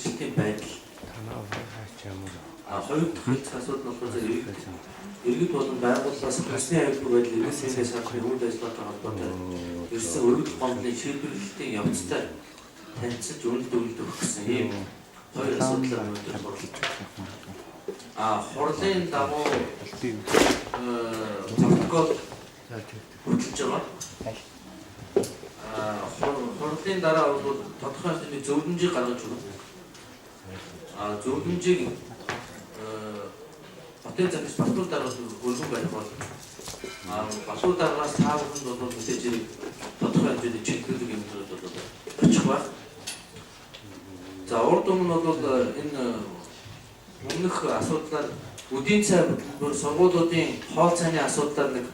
хэрэгжилтийн байдал. Хоёр дахь хэлцэх асуудал нь болохоор иргэд болон байгууллагаас хүнсний аюулгүй байдал эргэн сэндээ сархны үйл ажиллагаатай холбоотой ирсэн өргөдөл гомдлын шийдвэрлэлтийн явцтай танилцаж үнэлт өгөлт өгөх гэсэн ийм хоёр асуудлаар өнөөдөр хурлаж байна. Хурлын дагуу протокол хөтлөж байгаа. Хурлын дараа бол тодорхой хэмжээний зөвлөмжийг гаргаж өгнө. Зөвлөмжийг хотын захирч Батүр даргаас өргөн барих бол Батүр даргаас та бүхэнд бол мэдээж хэрэг тодорхой хэмжээний чиглүүлэг юмнууд бол очих байх. За урд өмнө бол энэ өмнөх асуудлаар үдийн цай хөтөлбөр сургуулиудын хоол цайны асуудлаар нэг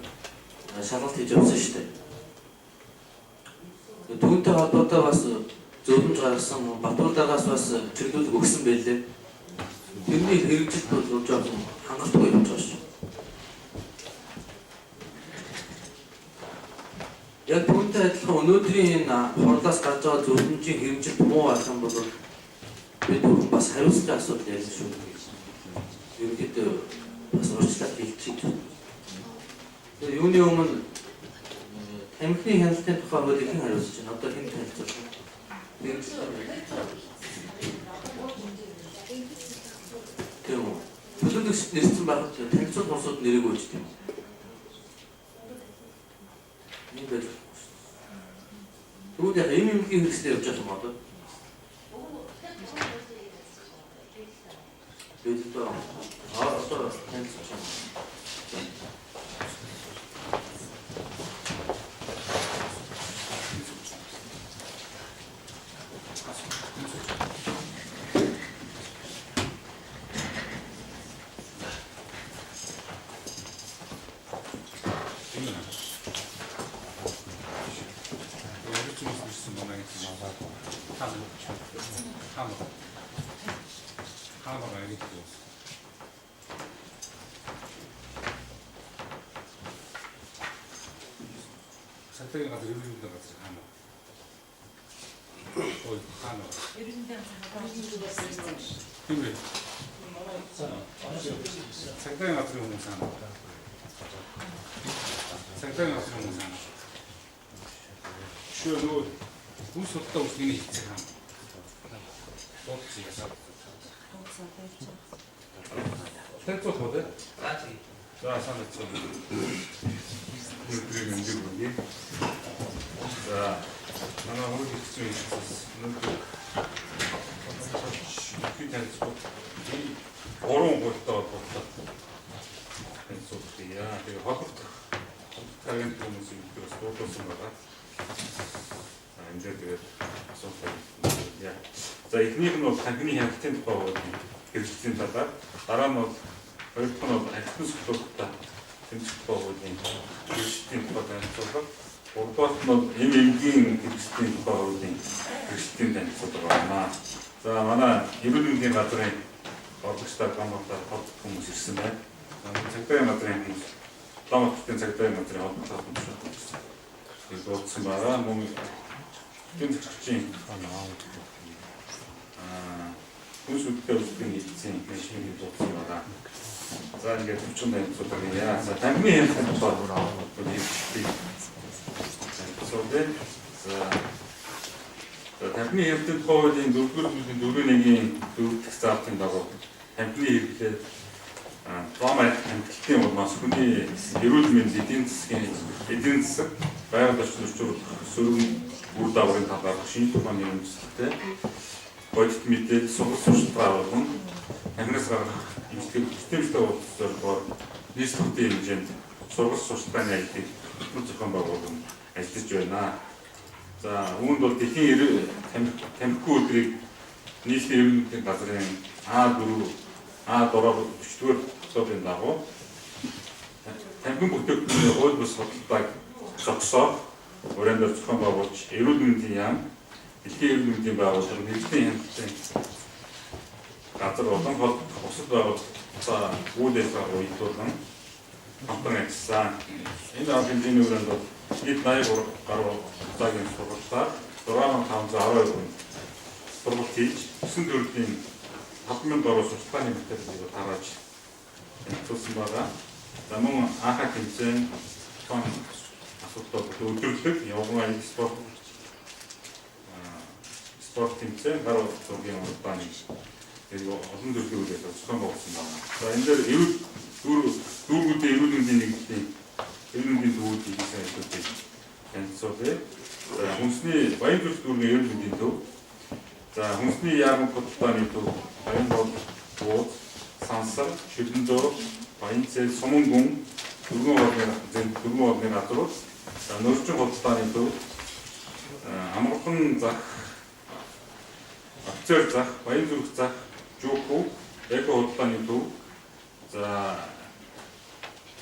шалгалт хийж явсан шүү дээ. Түүнтэй холбоотой бас зөвлөмж гаргасан, Батүр даргаас бас чиглүүлэг өгсөн байлээ. Тэрний хэрэгжилт бол жоохон хангалтгүй явж байгаа шүү. Яг түүнтэй адилхан өнөөдрийн энэ хурлаас гарч байгаа зөвлөмжийн хэрэгжилт муу байх юм бол бид бүхэн бас хариуцлагын асуудал ярина шүү. Ерөнхийдөө бас урьдчилаад хэлчихэж байна. Тэгээ юуны өмнө тамхины хяналтын тухай хуулийг хэн хариуцж байна? Одоо хэн танилцуулах вэ? Тийм үү? Төлөөлөгчд нэрсэн байхад танилцуулах улсууд нэрийг өгч тийм үү? Ийм байж болохгүй шүү. Тэгвэл яг эм эмнэлгийн хэрэгслээр явж байгаа юм одоо. Тэгээд одоо танилцуулах юм. Цагдаагийн газар эрүүл мэндийн газар хаана? Ой, хаана? Эрүүл мэндийн газар. Тийм ээ. Цагдаагийн газрын хүмүүс хаана? Цагдаагийн газрын хүмүүс хаана? Шүү нөгөө хүнс худалдаа үйлчлэгийн хэлцэг хаана? Дуудсан. Танилцуулах уу те? За тийм. За сайн байцгаана. Өнөөдрийн өндөр бүлэг. За манай хууль эрх зүйн хэлцээс өнөөдөр ерөнхий танилцуулга гурван хуультай холбоотой танилцуулах хийе. Тэгээ холбогдох агент хүмүүсийн өнөөдөр бас дуудсан байгаа. За энэ дээр тэгээд асуулт яа. За эхнийх нь бол танхимын хяналтын тухай хуулийн хэрэгжлийн талаар, дараа нь бол хоёр дахь нь бол архитектурын сүлжээтэй тэмцэх тухай хуулийн хэрэгжлийн тухай танилцуулга, гуравдугаарт нь бол эм эмгийн хэрэгжлийн тухай хуулийн хэрэгжлийн танилцуулга байна. За манай эрүүл мэндийн газрын орлогчдоор гамбатаар тод хүмүүс ирсэн байна. За цагдаагийн газрын хүмүүс, Улаанбаатарын цагдаагийн газрын холбоотой хүмүүс ирсэн. Дуудсан байгаа. Мөн эдийн засгийн хүнс үүдтэй үйлдвэрийн нийцсэн менежментийг дуудсан байгаа. За ингээд төвчөн танилцуулга хийе. За танхимын хяналтын тухай хэрэгжлийг танилцуулъя. За танхимын хяналтын тухай хуулийн 4-р бүлгийн 4-1-ийн 4 дахь заалтын дагуу танхимын хэрэглээ зам амталтын улмаас хүний эрүүл мэнд, эдийн засаг, байгаль орчин орчуулах сөрөг үр дагаврын талаар шинжлэх ухааны үндэслэлтэй бодит мэдээлэл сургалт сурталчилгаа болон танхимаас гаргах эмчилгээг системтэй уулзах зорилгоор нийслэл хотын хэмжээнд сургалт сурталчилгааны ажлыг хөтөлбөр зохион байгуулан ажиллаж байна. За үүнд бол дэлхийн тамхигүй өдрийг нийслэлийн эрүүл мэндийн газрын А4, А6 40-р төсвийн дагуу тамхин бүтээгдэхүүний хууль бус худалдааг зогсоох, уран дээр зохион байгуулж эрүүл мэндийн яам, дэлхийн эрүүл мэндийн байгууллага, мэргэжлийн хяналтын газар болон холбогдох бусад байгууллагатай үйл ажиллагаа уялдуулан хамтран ажилласан. Энэ арга хэмжээний хүрээнд бол нийт 83 гаруй удаагийн сургалтаар 6512 хүн сургалт хийж 9 төрлийн 5000 гаруй сурталчилгааны материалыг тарааж танилцуулсан байгаа. За мөн АХ тэмцээн тухайн асуудлууд өдөрлөг, явган аялал спорт тэмцээн, гар зургийн уралдааны зэрэг олон төрлийн үйл ажиллагаа зохион байгуулсан байна. За энэ дээр эрүүл дүүргүүдийн эрүүл мэндийн нэгдлийн эрүүл мэндийн төвүүд хийсэн ажлуудыг танилцуулъя. За хүнсний Баян зүрх дүүргийн эрүүл мэндийн төв, за хүнсний яармаг худалдааны төв, Баян бол бууз, Сансар, Шилэндөө, Баянцэл, Сумангүн дөрвөн хоолны газрууд, за Нөрчин худалдааны төв, Амгалан зах, Офицер зах, Баян зүрх зах, Жүүхүү, Эко худалдааны төв, за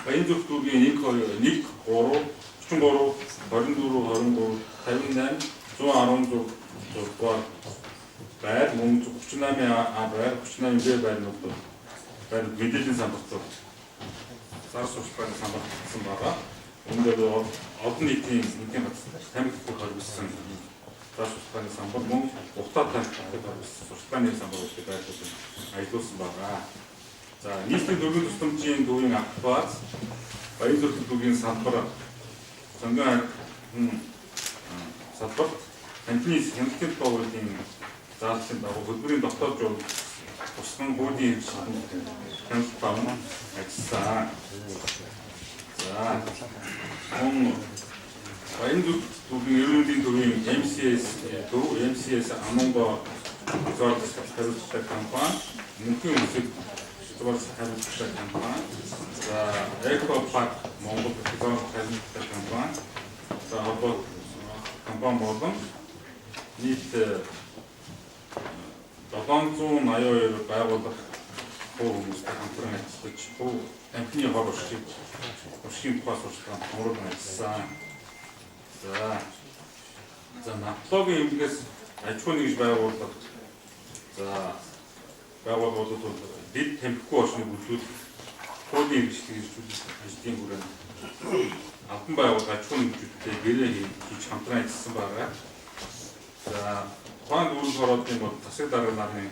Баян зүрх дүүргийн 1 2 1 3 33 24 23 58 116 дугаар байр, мөн 38 А байр, 38 Б байрнууд байр мэдээллийн самбарт зар сурталчилгааны самбарт татсан байгаа. Энэ дээр олон нийтийн нийтийн газар тамхи хоригдсан зар сурталчилгааны самбар, мөн ухтаа тамхи хоригдсан сурталчилгааны самбаруудыг байрлуулсан аялуулсан байгаа. За нийслэлийн дөрвөн тусламжийн төвийн автобаз, Баян зүрх дүүргийн салбар, Сонгон салбарт тамхины хяналтын тухай зааллын дагуу хөдөлмөрийн дотоод журам тусган хуулийн хэрэгсэл хяналт даван ажилласан. За мөн Баян зүрх дүүргийн эрүүл мэндийн төвийн MCS төв, MCS Аманго хариуцлагатай компани, Мөнхийн өмсөг хариуцлагатай компани, за Эко Парк Монгол хариуцлагатай компани, за холбоо компани болон нийт 782 байгууллага хувь хүмүүстэй хамтран ажиллаж, хувь тамхины хор уршигын тухай сурталчилгаанд томруулан ажилласан. За наркологийн эмнэлгээс аж ахуй нэгж байгууллага, за байгууллагуудад бол дэд тамхигүй орчныг бүрдүүлэх хуулийн хэрэгжлийг хэрэгжүүлэх ажлын хүрээнд албан байгууллага аж ахуй нэгжүүдтэй гэрээ хийж хамтран ажилласан байгаа. За тухайн дүүрэг хорооллын бол засаг дарга нарын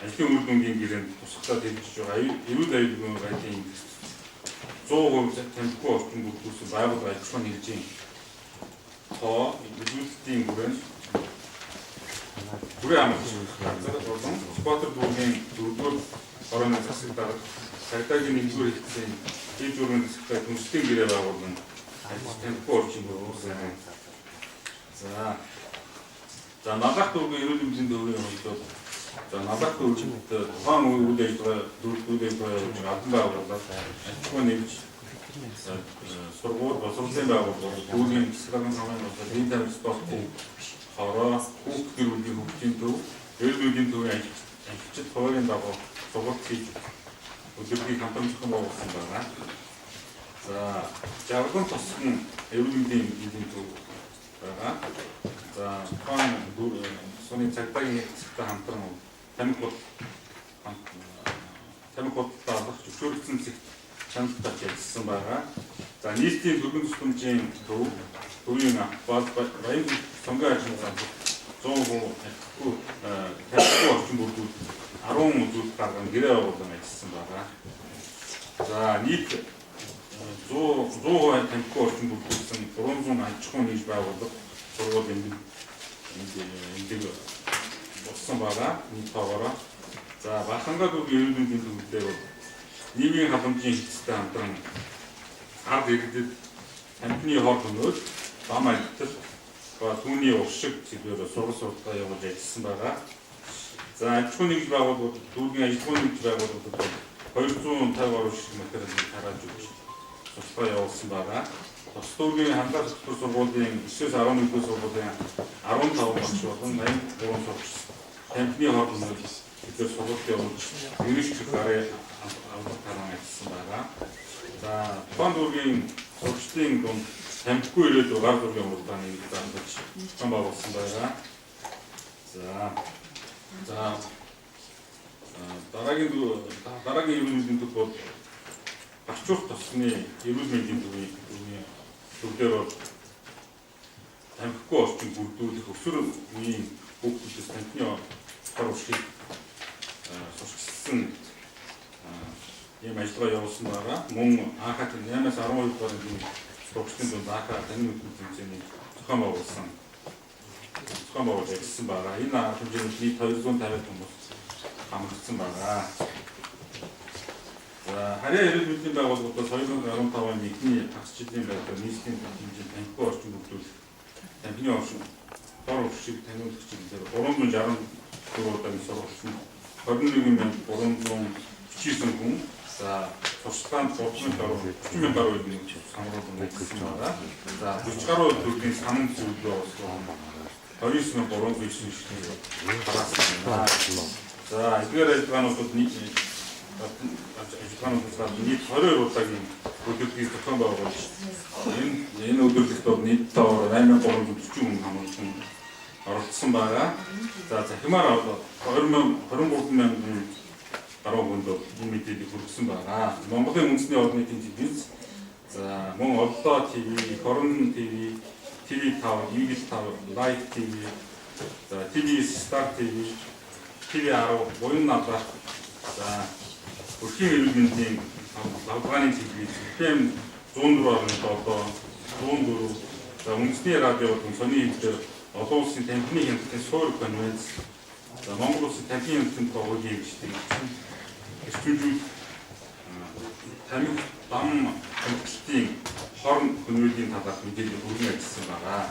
ажлын үр дүнгийн гэрээнд тусгалтад хэрэгжиж байгаа эрүүл аюулгүй байдлын индекс 100% тамхигүй орчин бүрдүүлсэн байгууллага аж ахуй нэгжийн тоо үзүүлэлтийн хүрээнд хүрээ амлах газар болон Сүхбаатар дүүргийн 4-р хорооны засаг дарга цагдаагийн 1-р хэлтсийн дээд дүүргийн засагтай түншлэлийн гэрээ байгуулан тамхигүй орчин бүрдүүлсэн. За Налах дүүргийн эрүүл мэндийн төвийн хувьд бол за Налах дүүргэнд тухайн үйл ажиллагаа дүүрэг үйл ажиллагаа явуулж байгаа албан байгууллага, аж ахуй нэгж, сургууль, боловсролын байгууллага, дүүргийн засгийн хамгааллын болон бие тамхи спортын хороо, хүүхд гэр бүлийн хөгжлийн төв, эрүүл мэндийн төвийн ажилчид хувийн дагуу сургалт хийж өдөртгийг хамтран зохион байгуулсан байгаа. За Жарган тосгон эрүүл мэндийн эдийн төв байгаа. За тухайн сууны цагдаагийн хэсэгтэй хамтран тамхи худалдаа авах зөвшөөрөгдсөн зэгт чаналтаж ажилласан байгаа. За нийтийн дөрвөн тусламжийн төв, төвийн автобаз, Баян сонгон ажлын зам 100% тамхигүй орчин бүрдүүл 10 үзүүлэлт гарган гэрээ байгуулан ажилласан байгаа. За нийт 100% тамхигүй орчин бүрдүүлсэн 300 аж ахуйн нэгж байгууллага, сургууль эмнэлэг болсон байгаа. Нийт тоогоороо. За Баханга дүүргийн эрүүл мэндийн төв дээр бол нийгмийн халамжийн хэлтстэй хамтран ард иргэдэд тамхины хор хөнөөл, зам адил ба түүний уршиг сэдвээр сургалт судалгаа явуулж ажилласан байгаа. За аж ахуйн нэгж байгууллагууд, дүүргийн аж ахуйн нэгж байгууллагуудад бол 250 гаруй ширхэг материалыг тарааж өгч судалгаа явуулсан байгаа. Тус дүүргийн хангаа хөтөлбөр сургуулийн 9-өөс 11-р сургуулийн 15 багш болон 83 сурагч тамхины хор хөнөөл сэдвээр сургалт явуулж 94 гарын авлага таран ажилласан байгаа. За тухайн дүүргийн сурагчдын дунд тамхигүй ирээдүй гар зургийн уралдааныг зарлаж зохион байгуулсан байгаа. За дараагийн эрүүл мэндийн төв бол Гарчуух тосгоны эрүүл мэндийн төвийн төв дээр бол тамхигүй орчин бүрдүүлэх өсвөр үеийн хүүхдүүдээс тамхины хор уршиг сурчилсан ийм ажиллагаа явуулсан байгаа. Мөн АХ 8-аас 12 дугаар ангийн сурагчдын дунд АХ танин мэдэх тэмцээнийг зохион байгуулсан. Зохион байгуулж ажилласан байгаа. Энэ арга хэмжээнд нийт 250 хүмүүс хамрагдсан байгаа. За харьяа эрүүл мэндийн байгууллагуудаас 2015 оны эхний хагас жилийн байдлаар нийслэлийн хэмжээнд тамхигүй орчин бүрдүүлэх, тамхины орчин хор уршиг таниулах чиглэлээр 364 удаагийн сургалт 21339 хүн, за туршлагаанд 30 мянган гаруй нэг самруулан нэгдсэн байгаа. За 40 гаруй төрлийн санан зөвлөгөө олсон 29309 ширхэг тараасан байна. За эдгээр ажиллагаанууд нийт ажиллагаануудаас нийт 22 удаагийн өдөрлөгийг зохион байгуулж, энэ өдөрлөгт бол нийт тоогоор 8340 хүн хамруулсан оролцсон байгаа. За захимаар 23 мянган гаруй хүнд бол энэ мэдээллийг хүргэсэн байгаа. Монголын үндэсний олон нийтийн телевиз, за мөн Оллоо ТV, Хорон ТV, ТV5, Eagle 5, Light TV, за TV Star TV, TV10, Буян надлах, за Өрхийн эрүүл мэндийн лабораторийн телевиз, FM 104.7, 104, за үндэсний радио болон сони хэвлэлээр олон улсын тамхины хяналтын суурь конвенц, за Монгол улсын тамхины хяналтын тухай хуулийн хэрэгжлийг эрчимжүүлэх тамхи дам хамтлалтын хорн хөнөөлийн талаарх мэдээлэл хүргэн ажилласан байгаа.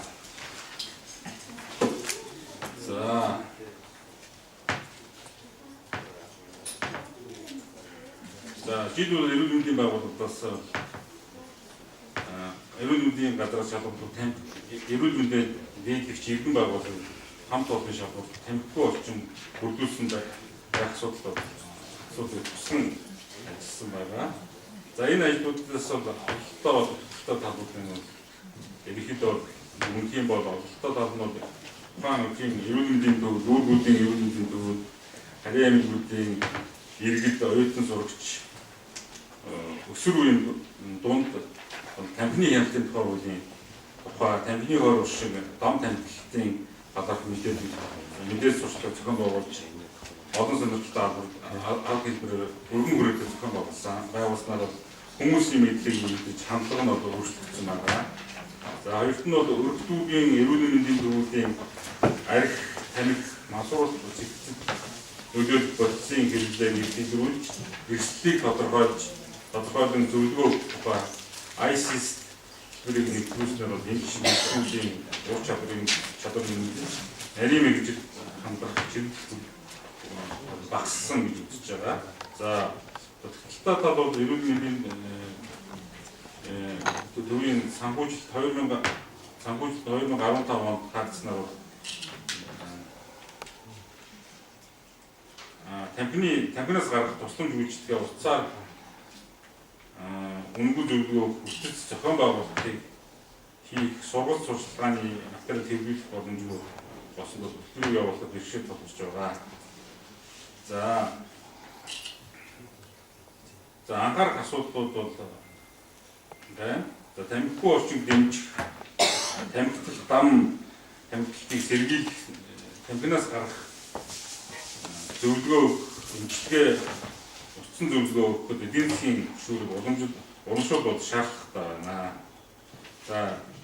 За жил бол эрүүл мэндийн байгууллагаас эрүүл мэндийн газраас шалгуулах тамхи эрүүл мэндэд дээдлэгч иргэн байгууллага хамт олонны шалгуулах тамхигүй орчин бүрдүүлсэн байх асуудал тусган ажилласан байгаа. За энэ ажлуудаас бол ололттой ололттой талуудын бол ерөнхийдөө үнхийн бол ололттой тал нь бол тухайн үеийн эрүүл мэндийн төв, дүүргүүдийн эрүүл мэндийн төв, харьяа эмнэлгүүдийн иргэд, оюутан сурагч өсвөр үеийн дунд тамхины хяналтын тухай хуулийн тухай тамхины хор уршиг дам тамхилтын талаарх мэдээлэл сурчлага зохион байгуулж олон сонирхолтой арга хэлбэрээр өргөн хүрээтэй зохион байгуулсан. Байгуулснаар бол хүмүүсийн мэдлэг нэмэгдэж, хандлага нь бол өөрчлөгдсөн байгаа. За хоёрт нь бол өргөдүүгийн эрүүл мэндийн төвүүдийн арх, тамхи, мансууруулах зэгцэд нөлөөлөх бодисын хэрэглээг илрүүлж, эрсдлийг тодорхойлон зөвлөгөө өгөх тухай ISIS төлөвийг нэгдүүлснээр бол энэ шинжилгээний ур чадвар нэмэгдэж, нарийн мэргэжил хандах чиглэл багассан гэж үзэж байгаа. За дутагдaltaй тал бол эрүүл мэндийн төвийн санхүүжилт 2015 онд таагдсанаар бол тамхинаас гарах тусламж үйлчилгээ утсаар үнэгүй зөвлөгөө хүртэлц зохион байгуулалтыг хийх сургалт сурчлагын материал хэрэглэх боломжгүй болсон бол хөтөлбөрийг явуулахад бэрхшээл тулгарч байгаа. За анхаарах асуудлууд бол байна. За тамхигүй орчинг дэмжих, тамхитал дам тамхилтыг сэргийлэх, тамхинаас гарах зөвлөгөө эмчилгээ утсан зөвлөгөө өгөхөд эдийн засгийн хөшүүрэг урамшуул бол шаардлагатай байна. За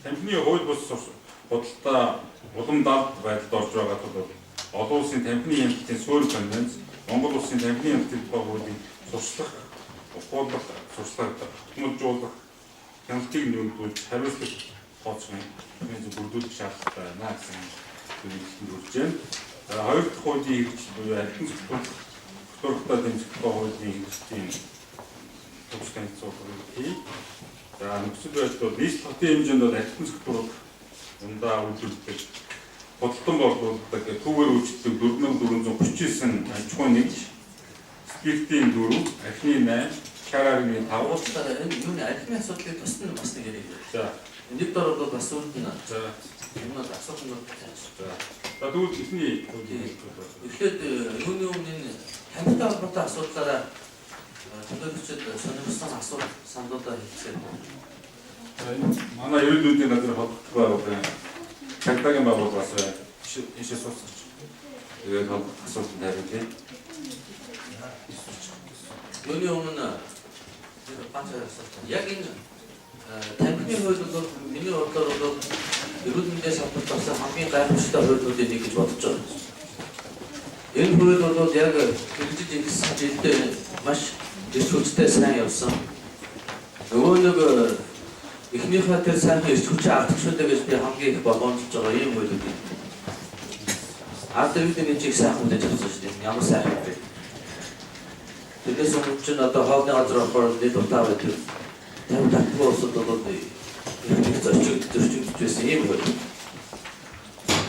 тамхины хууль бус худалдаа улам далд байдалд орж байгаа тул олон улсын тамхины хяналтын суурь конвенц, Монгол улсын тамхины хяналтын тухай хуулийг сурчлах, ухуулах, сурчлага тогтмолжуулах, хяналтыг нэмэгдүүлж хариуцлага тооцох юм бүрдүүлэх шаардлагатай байна гэсэн зүйлийг хүргэж байна. За хоёр дахь хуулийн хэрэгжил буюу архин зөвтгөх дэмжих тухай хуулийн хэрэгжлийн төвч танилцуулгыг хий. За нөхцөл байдал бол нийслэл хотын хэмжээнд бол архин зөвтгөх ундаа үйлдвэрлэдэг, худалдан борлуулдаг, түүгээр үйлчилдэг 4439 аж ахуйн нэгж, спиртийн 4, архины 8, чарарын 5. Уучлаарай, энэ юуны архины асуудлыг тусад нь бас нэг яриа. За Нэг дор бол бас үүнд нь за юмнууд асуух юм бол за. За тэгвэл эхний хуулийн эхлээд юуны өмнө энэ тамхитай холбоотой асуудлаараа төлөөлөгчд сонирхсан асуулт саналуудаа хэлцгээе. Манай эрүүл мэндийн газар холбогдох байгууллагын цагдаагийн байгууллагаас ийшээ сууцгач. Тэгээд асуултанд хариулъя. Юуны өмнө ганц асуулт. Яг энэ тамхины хууль бол миний бодлоор бол эрүүл мэндийн салбарт болсон хамгийн гайхамшигтай хуулиудын нэг гэж бодож байгаа. Энэ хууль бол яг хэрэгжиж эхэлсэн жилдээ маш эрч хүчтэй сайн явсан. Нөгөө нэг эхнийхээ тэр сайхан эрч хүчээ алдчихлаа гэж би хамгийн их болгоомжлож байгаа ийм хуулиуд юм. Ард түмний нэг чиг сайхан хүлээж авсан шүү дээ. Ямар сайхан вэ? Тэрнээс өмнө чинь одоо хоолны газар орохоор нэг дутаа байдаг. 50 татвар улсад бол их зөрчигдөж байсан ийм хууль.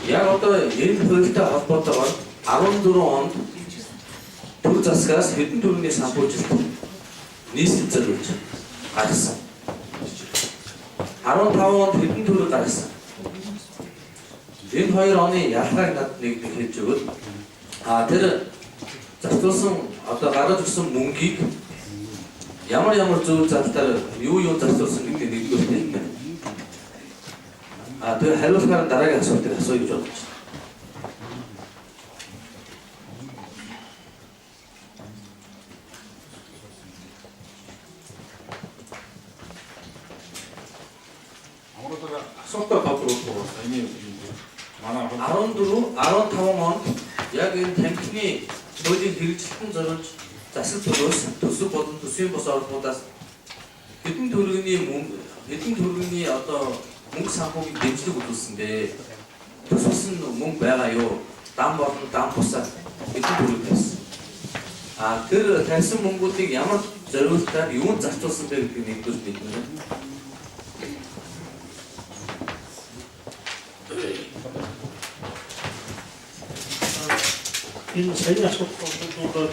Яг одоо энэ хуультай холбоотойгоор 14 онд төр засгаас хэдэн төгрөгийн санхүүжилт нийслэл зориулж гаргасан. 15 онд хэдэн төгрөг гаргасан. Энэ хоёр оны ялгааг надад нэг хэлж өгвөл тэр зарцуулсан одоо гаргаж өгсөн мөнгийг ямар ямар зөв залтаар юу зарцуулсан гэдгийг нэгдүгээр хэлнэ. Тэр хариулахаар дараагийн асуултыг асууя гэж бодож байна. Амруулга асуултаа тодруулах уу? Энэ манай 14, 15 онд яг энэ тамхины хуулийн хэрэгжилтэн зориулж засаг төлөөс төсөв болон төсвийн бус орнуудаас хэдэн төгрөгийн мөнгө, хэдэн төгрөгийн одоо мөнгө санхүүгийн дэмжлэг үзүүлсэн бэ? Төсөвсөн мөнгө байгаа юу? Дам болон дам бусаар хэдэн төгрөг тавьсан? Тэр тавьсан мөнгүүдийг ямар зориултаар юунд зарцуулсан бэ гэдгийг нэгдүгээр мэднэ. Энэ саяны асуулт бол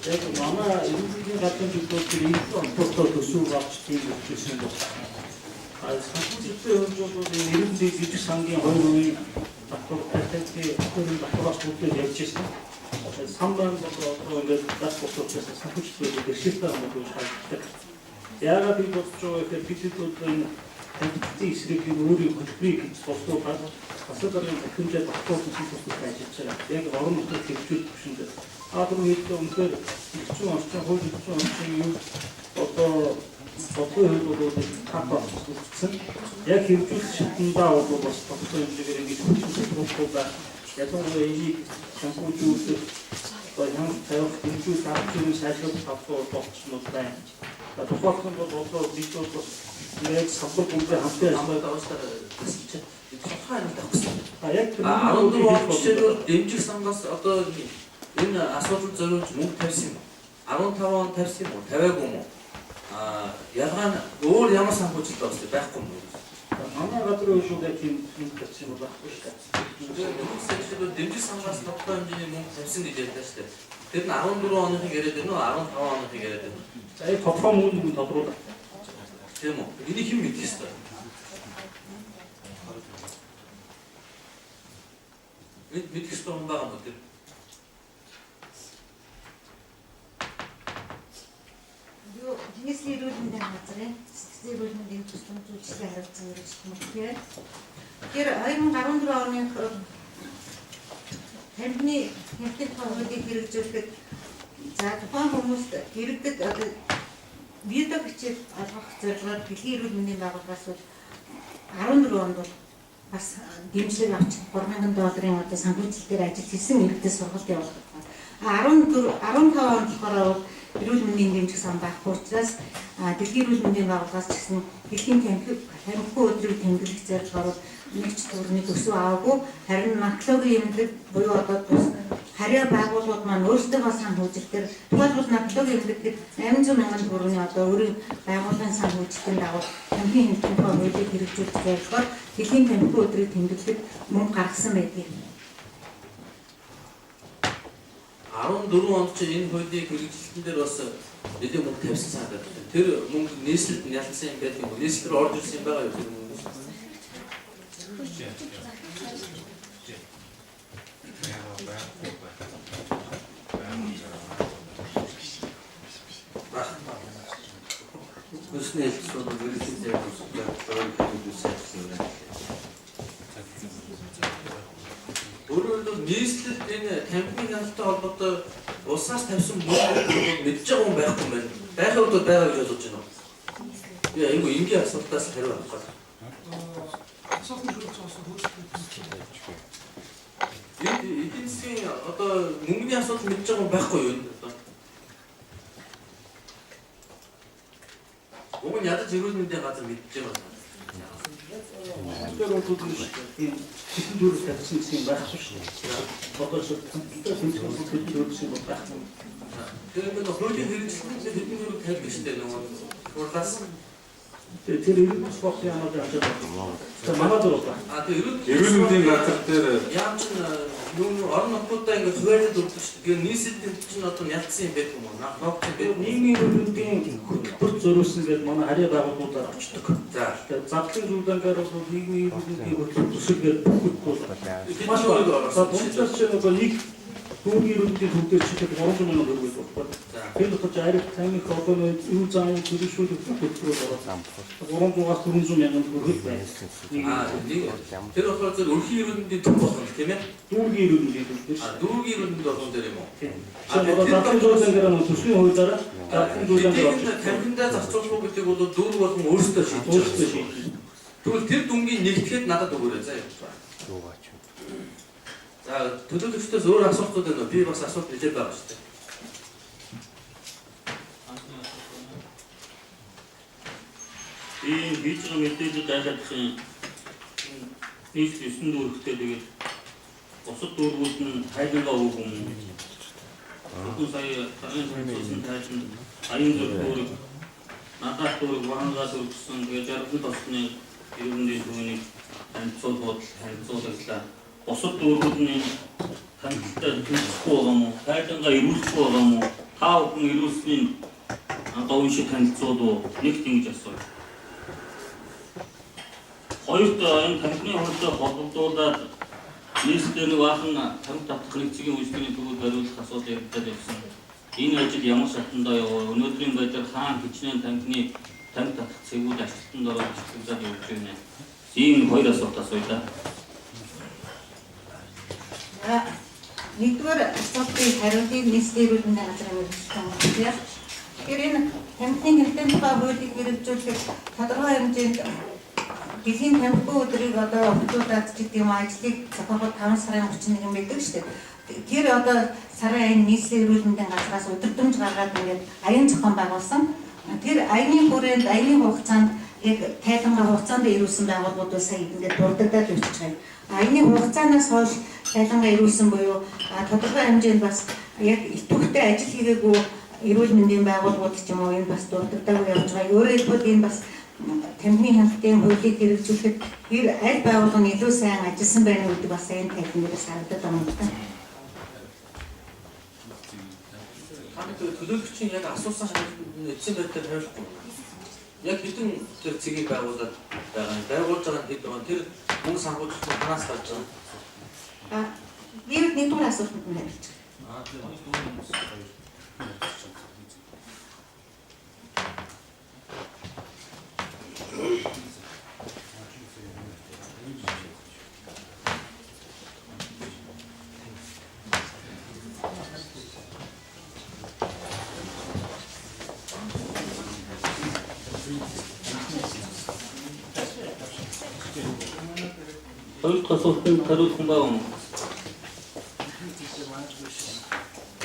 яг манай эрүүл мэндийн газрын төлөөр тэр их холбоотой төсөв авч тийм өгчээсэн баг. Санхүүжилтийн хувьд бол энэ эрүүл мэндийн жижиг сангийн 2% татвар тавьтайгийн татвараас бүрдээд явж ирсэн. Сан маань бол одоо ингээд газ босоочээс санхүүжилтийн бэрхшээлтэй хамаагүй шаардлагатай. Яагаад би бодож байгаа гэхээр бид бол энэ тамхины эсрэг энэ өөрийн хөтөлбөрийг гэж боловсруулаад засаг даргын тахимжаар багтуулсан төсөлд ажиллаж байгаа. Яг орон нутгийн хэрэгжүүлэх түвшинд. Түрүү хэлдэг үнэхээр эрчин орчин, хууль эрчин орчин юу одоо бодлогын хувьд бол тап авчихсан. Яг хэрэгжүүлэх шатандаа бол бас тодорхой хэмжээгээр ингэж хөгжүүлэх байх. Ялангуяа энийг санхүүжүүлэх одоо хянах тавих дэмжүүлэх арга хэмжээний сайжруулах талбар болчихнод байна. Тухайлбал бол одоо бид бол бас яг салбар бүлгээ хамтын ажиллаад уучлаарай тасалж тодорхой хариулт авах гэсэн. Яг 14 он жишээлбэл дэмжих сангаас одоо энэ асуудал зориулж мөнгө тавьсан юм уу? 15 он тавьсан юм уу? Тавиагүй юм уу? Ялгаа нь өөр ямар санхүүжилт болсон байхгүй юм уу? Манай газрын үйлдвэрлэлд тийм мөнгө тавьсан юм байхгүй шүү дээ. Жишээлбэл дэмжих сангаас тодорхой хэмжээний мөнгө тавьсан гэж ярьлаа шүү дээ. Тэр нь 14 оныхыг яриад байна уу? 15 оныхыг яриад байна уу? За яг тодорхой мөнгө нь тодруулаа. Тийм үү? Энийг хэн мэдэх ёстой? Мэдэх ёстой хүн байгаа юм уу тэр? Юу нийслэлийн эрүүл мэндийн газрын сэтгцэн эрүүл мэндийн тусламж үйлчилгээ хариуцсан мэргэжилтэн мөхөр. Тэгэхээр 2014 оны тамхины тухай хуулийг хэрэгжүүлэхэд за тухайн хүмүүст иргэдэд одоо видео бичиг олгох зорилгоор дэлхийн эрүүл мэндийн байгууллагаас бол 14 онд бол бас дэмжлэг авч $3,000 одоо санхүүжилтээр ажил хийсэн иргэдэд сургалт явуулах. 14 15 онд болохоор эрүүл мэндийн дэмжих сан байхгүй учраас дэлхийн эрүүл мэндийн байгууллагаас ч гэсэн дэлхийн тамхи өдрийг тэмдэглэх зорилгоор нэг ч төгрөгийн төсөв аваагүй, харин наркологийн эмнэлэг буюу одоо тус харьяа байгууллагууд маань өөрсдийнхөө санхүүжилтээр тухайлбал наркологийн эмнэлэг 800,000 төгрөгийн одоо өөрийн байгууллагын санхүүжилтийн дагуу тамхины хэмнэлтийн тухай хуулийг хэрэгжүүлэх зорилгоор дэлхийн тамхи өдрийг тэмдэглэхэд мөнгө гаргасан байдгийг. 14 онд чинь энэ хуулийг хэрэгжилтэн дээр бас нэлээд мөнгө тавьсан санагдаад байна. Тэр мөнгө нийслэлд ялцсан юм байдаг юм уу? Нийслэл рүү орж ирсэн юм байгаа юу тэр мөнгө? Хүнсний хэлцүүд мэргэжлийн зэрэг сайжруулсан юм байна. Өөрөөр бол нийслэл энэ тамхины хяналттай холбоотой улсаас тавьсан мөнгө мэдж байгаа хүн байхгүй юм байна. Байхын хувьд бол байгаа гэж бодож байна уу? Би айгүй энгийн асуултаас хариу авах гал. Энэ эдийн засгийн одоо мөнгөний асуудал мэдж байгаа хүн байхгүй юу энэ одоо? Уг нь ядаж эрүүл мэндийн газар мэдж байгаа юм. Тэр бол ийм хэдэн төгрөг тавьсан гэсэн юм байхгүй шүү дээ. Одоо ч тэмдэлтэй тэмцээн хэдэн төгрөг гэсэн юм байхгүй. Тэр нэг хуулийн хэрэгжилтэнд хэдэн төгрөг тавьдаг шүү дээ нөгөө хурлаас. Тэр эрүүл мэндийн спортын яамаар авчаад байна. Тэр манай зур байна. А тэр Эрүүл мэндийн газар дээр яам чинь юу орон нутгуудаа ингээд хуваарлаад өгдөг шүү дээ. Тэгэхээр нийслэлд чинь одоо ялцсан юм байдаг юм уу? Ногч юм байдаг. Нийгмийн эрүүл мэндийн хөтөлбөрт зориулсан гэдэг манай харьяа байгууллагуудаар очдог. За. Тэгэхээр задлын зүйдэнгээр бол нийгмийн эрүүл мэндийн хөтөлбөр төсөл гэдэг бүхэд бол Маш их За дунджаас чинь одоо нэг дүүргийн эрүүл мэндийн төв дээр чихэд 300 мянган төгрөг байдаг байхгүй. Тэр дотор чи ариг тамхи одоо нэг юу зам төлөвшүүлэх бүх хөтөлбөрөөр ороод 300-аас 400 мянган төгрөг байна. Аа нэг тэр болохоор зөв өрхийн эрүүл мэндийн төв болгоно тийм ээ? Дүүргийн эрүүл мэндийн төв дээр. А дүүргийн эрүүл мэндийн болгон дээр юм уу? Тийм. Одоо задлын зүйдэнгээр нэг төсвийн хуулиараа задлын зүйдэнгээр тамхиндаа зарцуулах уу гэдэг бол дүүрэг болгон өөрсдөө шийдэж байгаа. Өөрсдөө шийдэж. Тэгвэл тэр дүнгийн нэгтгэхэд надад өгөөрэй заа. За төлөөлөгчдөөс өөр асуултууд байна уу? Би бас асуулт нэлээд байгаа шүү дээ. Тийм хийж байгаа мэдээлэл гайхах юм. Нийт 9 дүүрэгтэй тэгээд бусад дүүргүүд нь тайлангаа өгөх юм уу? Бүхэн сая тарын танилцуулсан тайлан аян зүг дүүрэг, надад дүүрэг, вангаа дүүрэг гэсэн тэгээд 60 тосны эрүүл мэндийн төвний танилцуулгууд танилцуулагдлаа. Бусад дүүргүүд нь танилцалтай тэнцэхгүй байгаа юм уу? Тайлангаа ирүүлэхгүй байгаа юм уу? Та бүхэн ирүүлсний говь шиг танилцуулав уу? Нэгт ингэж асууя. Хоёрт энэ тамхины хуультай холбогдуулаад нийслэлээр нэг баахан тамхи татах нэг цэгийн үйлчлэгийн төвөд бариулах асуудал яригдаад явсан. Энэ ажил ямар шатандаа яваа? Өнөөдрийн байдлаар хаан хичнээн тамхины тамхи татах цэгүүд ажилтнанд ороод ашиглагдаад явж байна. Ийм хоёр асуулт асууя да. Нэгдүгээр асуултын хариултыг нийслэлийн эрүүл мэндийн газрын мэргэжилтэн өгсөн. Тэгэхээр энэ тамхины хяналтын тухай хуулийг хэрэгжүүлэхэд тодорхой хэмжээнд дэлхийн тамхигүй өдрийг одоо өгдүүлээд ч гэдэг юм ажлыг зохиоход 5 сарын 31 байдаг шүү дээ. Тэр одоо сарын аян нийслэлийн эрүүл мэндийн газраас өдөрдөмж гаргаад ингээд аян зохион байгуулсан. Тэр аяны хүрээнд аяны хугацаанд яг тайлангаа хугацаанд ирүүлсэн байгууллагууд сая ингээд дурддагдаад явчих юм. Аяны хугацаанаас хойш тайлангаа ирүүлсэн буюу тодорхой хэмжээнд бас яг идэвхтэй ажил хийгээгүй эрүүл мэндийн байгууллагууд ч юм уу энэ бас дурддагдаагүй явж байгаа. Өөрөөр хэлбэл энэ бас тамхины хяналтын хуулийг хэрэгжүүлэхэд тэр аль байгууллага нь илүү сайн ажилласан байна гэдэг бас энэ тайлан дээрээс харагдаад байгаа юм байна. Та нар төлөөлөгчийн яг асуусан хариултанд нь эцсийн байдлаар хариулахгүй. Яг хэдэн тэр цэгийг байгуулад байгаа юм. Байгуулж байгаа нь хэд байгаа юм. Тэр мөнгө санхүүжилт нь ханаас гарч байгаа юм. Би нэгдүгээр асуултанд нь хариулж байгаа. Аа тэр хоёр. Хоёр дахь асуултанд хариулах хүн байгаа юм уу?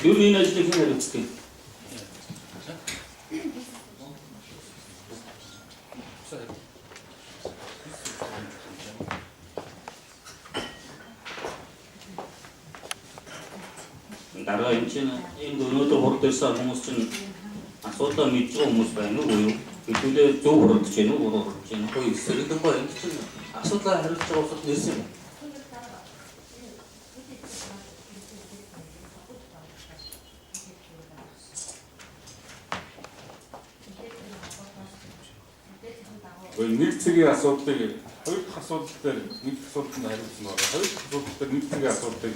Ер нь энэ ажлыг хэн хариуцдаг юм? Дараа энэ чинь энд өнөөдөр хурд ирсэн хүмүүс чинь асуудлаа мэдж байгаа хүмүүс байна уу юу? Хэдүүлээ зөв хурдж гэнэ үү, буруу хурдж гэнэ үү? Хөөе, сэргэлэн энд чинь асуудлаа хариулж байгаа улсад нэрсэн юм. Нэг цэгийн асуудлыг хоёр дахь асуудал дээр нэг асуудалд хариулсан байна. Хоёр дахь асуудал дээр нэг цэгийн асуудлыг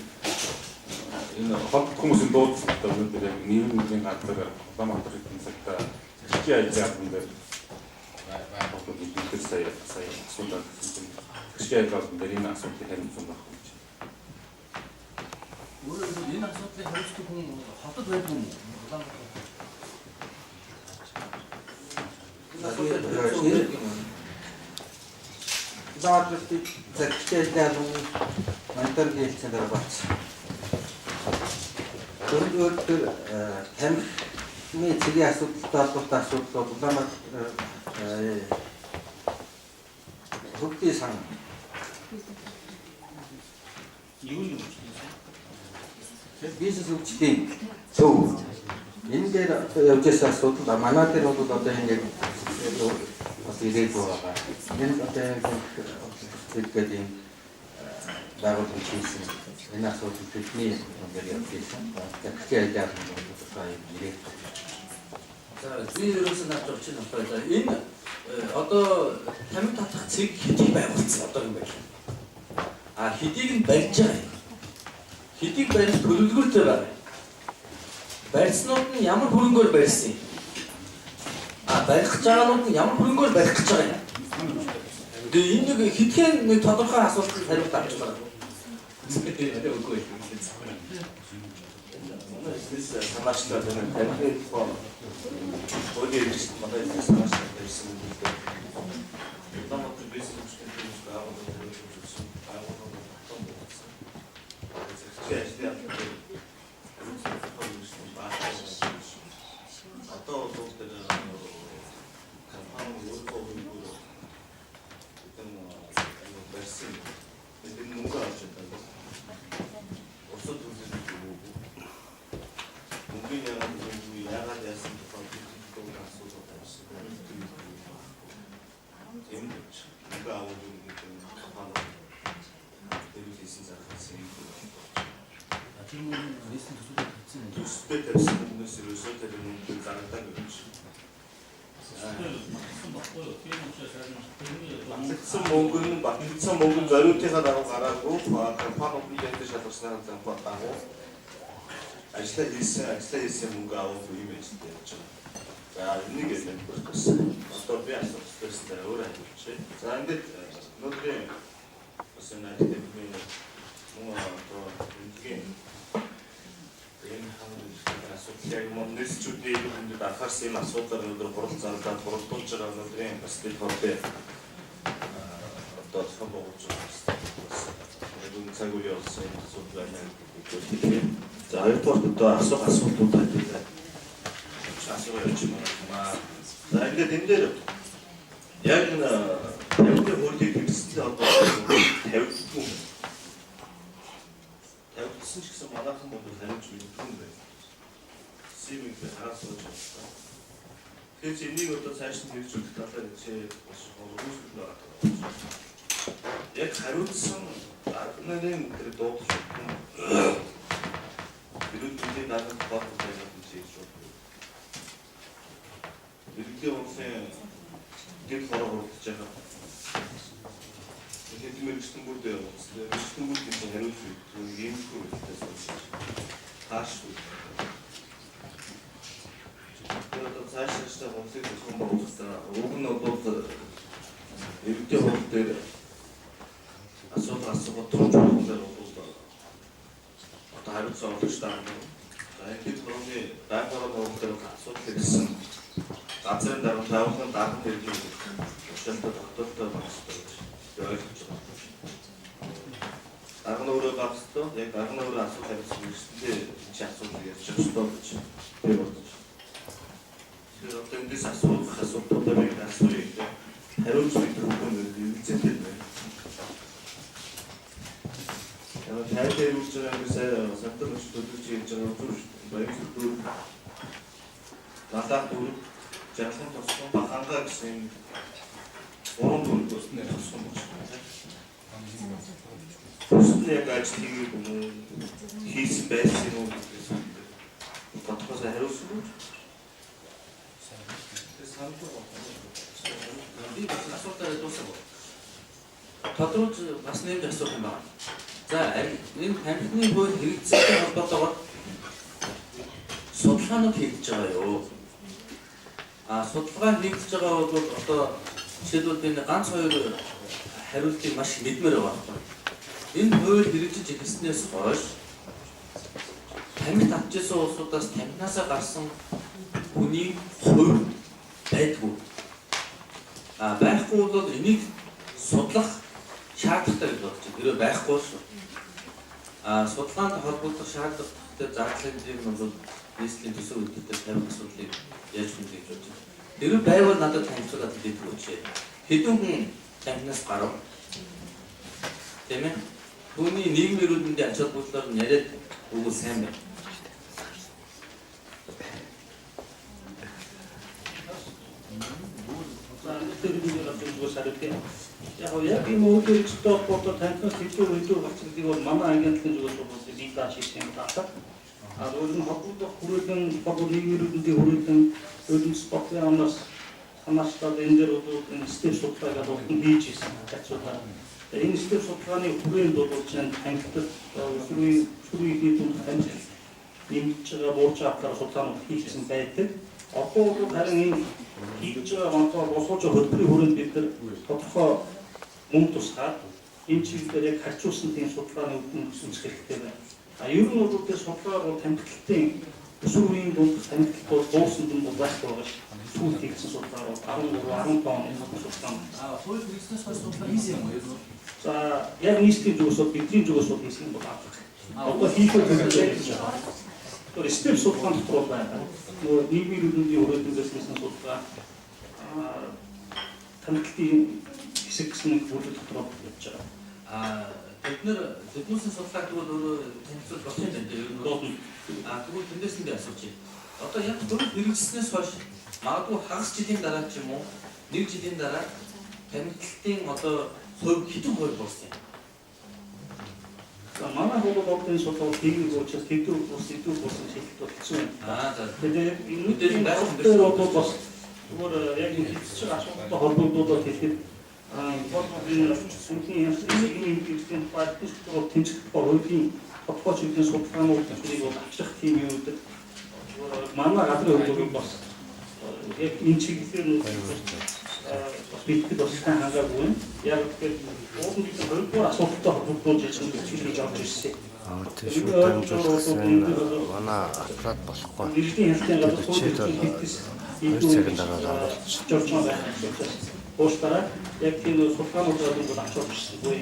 энэ холбогдох хүмүүсийн дуудлагатай өнөөдөр яг нийгмийн мэндийн газар Улаанбаатар хэдэн цагта цагчийн ажлын албан дээр байгууллагууд бид нар сая асуудал гэсэн чинь цагчийн ажлын албан дээр энэ асуудлыг хариуцсан байх гэж. Өөрөөр хэлбэл энэ асуудлыг хариуцдаг хүн хотод байдаг юм уу? Улаанбаатар. Энэ асуудлыг хариуцсан байдаг юм уу? Улаанбаатарын зэрэгтэй ажлын албаны мониторинг хэлтсийн дараа болсон. Дөрөвдүгээр дээр тамхины цэгийн асуудалтай холбоотой асуудал бол Улаанбаатар хөгжлийн сан Юу юм бэ? бизнес хөгжлийн зөв. Энэ дээр одоо явж байсан асуудал манай дээр бол одоо энэ яг бас ирээгүй байгаа. Энэ одоо яг гэдэг юм байгууллага хийсэн. Энэ асуудал бидний дээр явж байсан. Тэгэхдээ ажил бол тодорхой юм ирээ. За би ерөөсөө наад орчин байна. За энэ одоо тамхи татах цэг хэдийг байгуулсан одоо юм байна. А хэдийг нь барьж байгаа юм. Хэдийг барих төлөвлөгөөтэй байгаа юм. Барьснууд нь ямар хөрөнгөөр барьсан юм? А барих гэж байгаанууд нь ямар хөрөнгөөр барих гэж байгаа юм? Тэгээ энэ нэг хэдхэн нэг тодорхой асуултанд хариулт авч байгаа. Үгүй. Санаачлал байна. Тамхины тухай хуулийн хэрэгсэл манай санаачлал тавьсан юм л дээ. Улаанбаатар бизнес хөгжлийн төлөвлөс байгууллага төлөвлөсөн байгууллага тогтоон болгосон. Зэрэгцээ ажлын албаны одоо бол тэр компани өөрийнхөө хөрөнгөөр хэдэн барьсан. Тэр мөнгө авч чаддаг. Бусад зүйлүүд өгөөгүй. Мөнгөний яагаад өгөөгүй, яагаад яасан тухай бид асуудал тавьсан. Тийм ч мөнгө аваагүй гэдэг нь компани тэр хийсэн зархсан юм. Тэр мөнгө нийслэлийн төсөлд тавьсан юм. Төсөлдөө тавьсан мөнгөөс ерөөсөө тэр мөнгө зарагдаагүй юм шиг. Батлсан баггүй юу? Тийм учраас харин тэрний Батлагдсан мөнгө нь батлагдсан мөнгө нь зориудынхаа дагуу гараагүй, компани үеийнтэй шалгарсныхаа дагуу ажиллаа хийсэн мөнгө аваагүй юм ажилд явж байгаа. За энийг мэдэх гэсэн. Одоо би асуух гэсэн дээр өөрөө хариулчих. За ингээд өнөөдрийн бас энэ академийн мөн одоо энэгийн энэ хамгийн асуудал яг мөн нийслэлчүүдийн эрүүл мэндэд анхаарсан юм асуудлаар өнөөдөр хурал зарлаад хуралдуулж байгаа өнөөдрийн бас дэд хурлын одоо зохион байгуулж байгаа бас энэ цаг үеийн болсон юм асуудал байна гэдгийг хэлье. За хоёрдугаар одоо асуух асуултууд хэлье. Асуух явж байна. За ингээд энэ дээр яг энэ тамхины хуулийг хэрэгсэлтэй холбоотой тавигддаг юм. Тавигдсан ч гэсэн манайхан бол хариуч мэддэг юм байна. Симиг би хараа сууж байна. Тэгэхээр энийг одоо цааш нь хэрэгжүүлэх талаар хичээл бас үүсгэл байгаа. Яг хариуцсан арга нарын тэр дуудаж өгсөн. Эрүүл мэндийн даргын тухай байгаад нь хийж байна. Иргэдийн улсын дэд хороо хурдж байгаа. Тэгэхээр мэргэжтэн бүрд явуулсан. Мэргэжтэн бүрд энэ хариуц өгдөг иймэрхүү үйлдэл сууж тааш. Тэр одоо цааш цаашдаа хумсыг зохион байгуулсан. Уг нь бол иргэдийн хурал дээр асуудал асуугаад томч болгон дээр бол одоо хариуцсан орлогч дарга. За энэ дэд хорооны байнгын хурал дээр асуудал ирсэн. Газрын дарга, байгууллагын дарга тэрний тушаалтай тогтоолтой байх ёстой гэж би ойлгож байгаа. Дарга нь өөрөө байх ёстой. Яг дарга нь өөрөө асуудал хариуцсан гэсэндээ энэ чинь асуудал ярьж явах ёстой гэж би бодож байна. Тэгэхээр одоо эндээс асуух асуудлуудаа би асууя гэдэг хариуц мэдэх хүн эргэлзээтэй байна. Яг тайлбар хэрэгжиж байгаа юм сая сантар төлөвлөж ярьж байгаа юм шүү дээ. Баян дүүр далаа дүүр жаргалан тосгон баханга гэсэн юм гурван дүүр төснөө тосгон болж байна. Бусд нь яг ажил хийгээгүй юм уу? Хийсэн байсан юм уу гэдгээс тодорхой сайн хариулсан үү? Тэр санал Би бас асуултаараа дуусах. Тодруулж бас нэмж асуух юм байна. За энэ тамхины хууль хэрэгцээтэй холбоотойгоор судалгаанууд хийгдэж байгаа юу? А судалгаа хийгдэж байгаа бол одоо жишээлбэл энэ ганц хоёр хариултыг маш мэдмээр байгаа байхгүй. Энэ хууль хэрэгжиж эхэлснээс хойш Тамхи татчихсан улсуудаас тамхинаасаа гарсан хүний хувь байдгүй. А байхгүй бол энийг судлах шаардлагатай гэж бодож байна. Тэрөө байхгүй шүү. А судалгаанд холбогдох шаардлагатай зардлын хэмжээг нь бол нийслэлийн төсөв хөтөлбөр тавих асуудлыг яаж хүндлэх гэж бодож байна. Тэр байвал надад танилцуулаад хэлдэг өгч. Хэдэн хүн тамхинаас гарав? Тийм ээ? Түүний нийгмийн эрүүл мэндийн ач холбогдлоор нь яриад өгвөл сайн байна. За тэр үгээр авч хариулъя. Яг яг энэ үйл хэрэгсэлтэй холбоотой танхимаас хэдэн хэдэн гарч ирдгийг бол манай агентлагийн зүгээс бол бие дааш хийсэн юм байна. А зөвхөн нь холбогдох хүрээлэн холбоо нийгмийн эрүүл мэндийн хүрээлэн хуулийн спортын амнаас санаачлаад энэ дээр бол энэ степ судалгааг бол хийж ирсэн харьцуулаад. Энэ степ судалгааны хүрээнд бол чинь танхимд өсвөрийн дунд танхим нэмж байгаа буурч байгаа судалгаанууд хийгдсэн байдаг. Одоо бол харин энэ хийж байгаа онцгой босгож хөтөлбөрийн хүрээнд бид нар тодорхой мөнгө тусгаад энэ чиглэлээр яг харьцуулсан тийм судалгааны үр дүн үүсгэх хэрэгтэй байна. А ер нь бол тэр судалгаа бол тамхитлалтын өсвөр үеийн дунд тамхитлалт бол буурсан дүн бол байхгүй байгаа ш. Сүүлд хийгдсэн судалгаа бол 13 15 оны судалгаа. А хууль хэрэгжснээс хойш судалгаа хийсэн юм уу? За яг нийслэлийн зүгээс бол бидний зүгээс бол хийсэн юм бол авах. Одоо хийх төлөвлөж байгаа. Тэр степ судалгаан дотор бол байна. Нөгөө нийгмийн эрүүл мэндийн хүрээлэнгээс хийсэн судалгаа тамхитлалтын хэсэг гэсэн нэг бүрэл дотор явж байгаа. А бид нэр тэднүүсийн судалгааг тэгвэл өөрөө танилцуул болох юм байна тийм ер нь бол. А тэгвэл тэндээс нь би асууж байна. Одоо яг хууль хэрэгжснээс хойш магадгүй хагас жилийн дараа ч юм уу нэг жилийн дараа тамхитлалтын одоо хувь хэдэн хувь болсон юм? За манай хууль бодлын судалгаа хийгээгүй учраас хэдэн бус хэдэн болсон шийдэлт бол хэцүү байна. Аа за. Тэгээд энэ дээр бол бас зүгээр яг энэ хэлцэж байгаа асуудалтай холбогдуулаад хэлэхэд бол энэ сүнхийн энэ хэрэгслийн тухай тэмцэх тухай хуулийн тодорхой чиглэлийн судалгаанууд тэрийг бол авчрах тийм юм үү. Манай газрын хувьд бол бас яг энэ чиглэлээр нь бас бидэд бас сайн хангаагүй байна. Яг тэгэхээр уулын бид хоёрдугаар асуудалтай холбогдуулж ирсэн гэж орж ирсэн. Аа тийм шүү дамжуулсан манай аппарат болохгүй. Мэргэжлийн хяналтын газар хуулийн хэвтэс 2 цагийн дараа оруулчих. Жорж байх учраас уушлаарай. Яг тийм судалгаануудаар бол авч орж ирсэнгүй.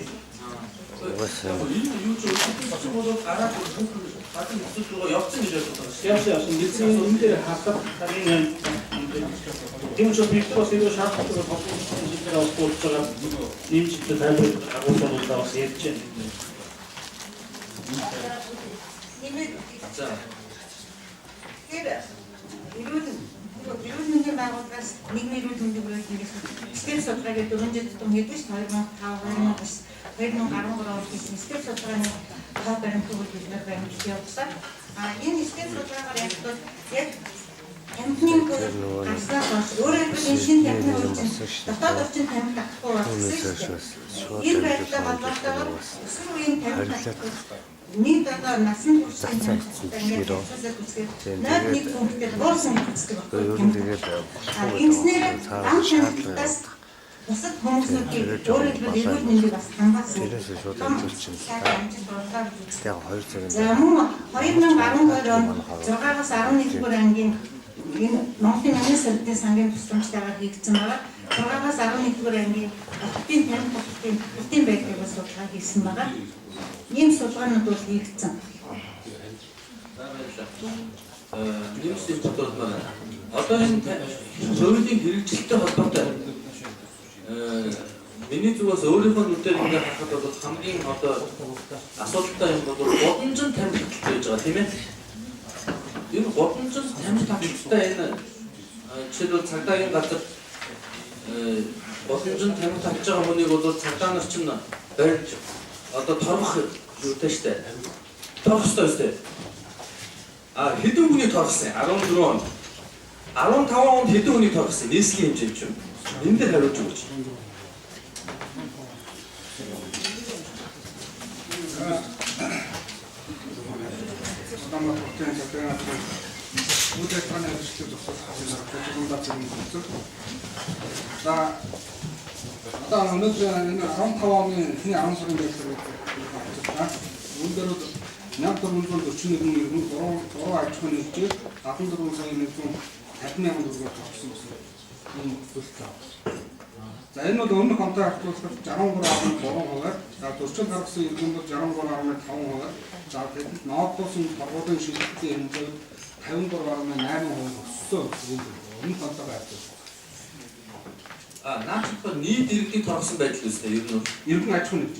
Угаасаа Энэ юу ч үгүй бол гараад гадны нөхцөл рүү явцсан гэж ойлгож байгаа шүү. Явсан явсан. Бидний энэ дээр харахад энэ тийм учраас бид нар бас илүү шаардлагатай холбоотой зүйлээр бас буулж байгаа нэмж тайлбар агуулгуудаа бас ярьж байна. За. Тэгэхээр эрүүл мэндийн байгууллагаас нийгмийн эрүүл мэндийн хүрээлэнгээс степ судалгааг 4 жил тутам хийдэг ш 2005, 2009, 2013 онд хийсэн степ судалгааны тоо баримтыг бид нар баримталж явуулсан. А энэ степ судалгаагаар яг бол яг тамхины хууль гарснаас хойш өөрөөр хэлбэл энэ шинэ тамхины хууль чинь дотоод орчин тамхи татахгүй болсон шүү дээ. Энэ байдлаа холбоотойгоор өсвөр үеийн тамхи татахгүй нэг одоо насан туршийн тамхи ингээд үзэхээр 0.1 пунктээр буурсан үздэг ер нь тэгээд болохгүй Ингэснээр ам тамхитаас бусад хүмүүсүүдийг өөрөөр хэлбэл эрүүл мэндийг бас хамгаалсан. Тэрээс шууд дамжуулчихна л та. Яг 2 цагийн За мөн 2012 онд 6-аас 11 дугаар ангийн энэ Монголын намын совдын сангийн тусламжтайгаар хийгдсэн байгаа. 6-аас 11 дугаар ангийн хотын тамхи таталтын таталтын байдлыг бас судалгаа хийсэн байгаа. Ийм судалгаанууд бол хийгдсэн. За баярлалаа. Нэмсэн бодвол одоо энэ хуулийн хэрэгжилттэй холбоотой миний зүгээс өөрийнхөө нүдээр ингээд харахад бол хамгийн одоо асуудалтай юм бол гудамжинд тамхи таталт байж байгаа тийм ээ. Энэ гудамжинд тамхи таталттай энэ жишээлбэл цагдаагийн газар гудамжинд тамхи татж байгаа хүнийг бол цагдаа нар чинь барьж одоо торгох юутай штэ. Торгох ёстой штэ. А хэдэн хүний торгосон? 14 онд. 15 онд хэдэн хүний торгосон? Нийслэлийн хэмжээнд ч юм. Энэ дээр хариулж өгөөч. Улаанбаатар хотын цагдаагийн газрын үйл ажиллагааны хэрэгжлийг зогсоох хаалганы газрын зөв. За одоо өнөөдөр энэ 15 оны эхний 10 сарын байдлаар авчихлаа. Үүн дээр бол 1441 иргэн 3 аж ахуйн нэгжээр 74 сая 150 мянган төгрөгөөр торгосон гэсэн ийм төлөлт байна. За энэ бол өмнөх онтой харьцуулахад 63.3%, за зөрчил гаргасан иргэн бол 63.5%, за тэдэнд ноодуулсан торгуулийн шилжилтийн хэмжээ 54.8% өссөн юм өмнөх онтойгоо харьцуулахад. А наад чинь нийт иргэдийг торгосон байдал үүснэ ер нь иргэн аж ахуйн нэгж.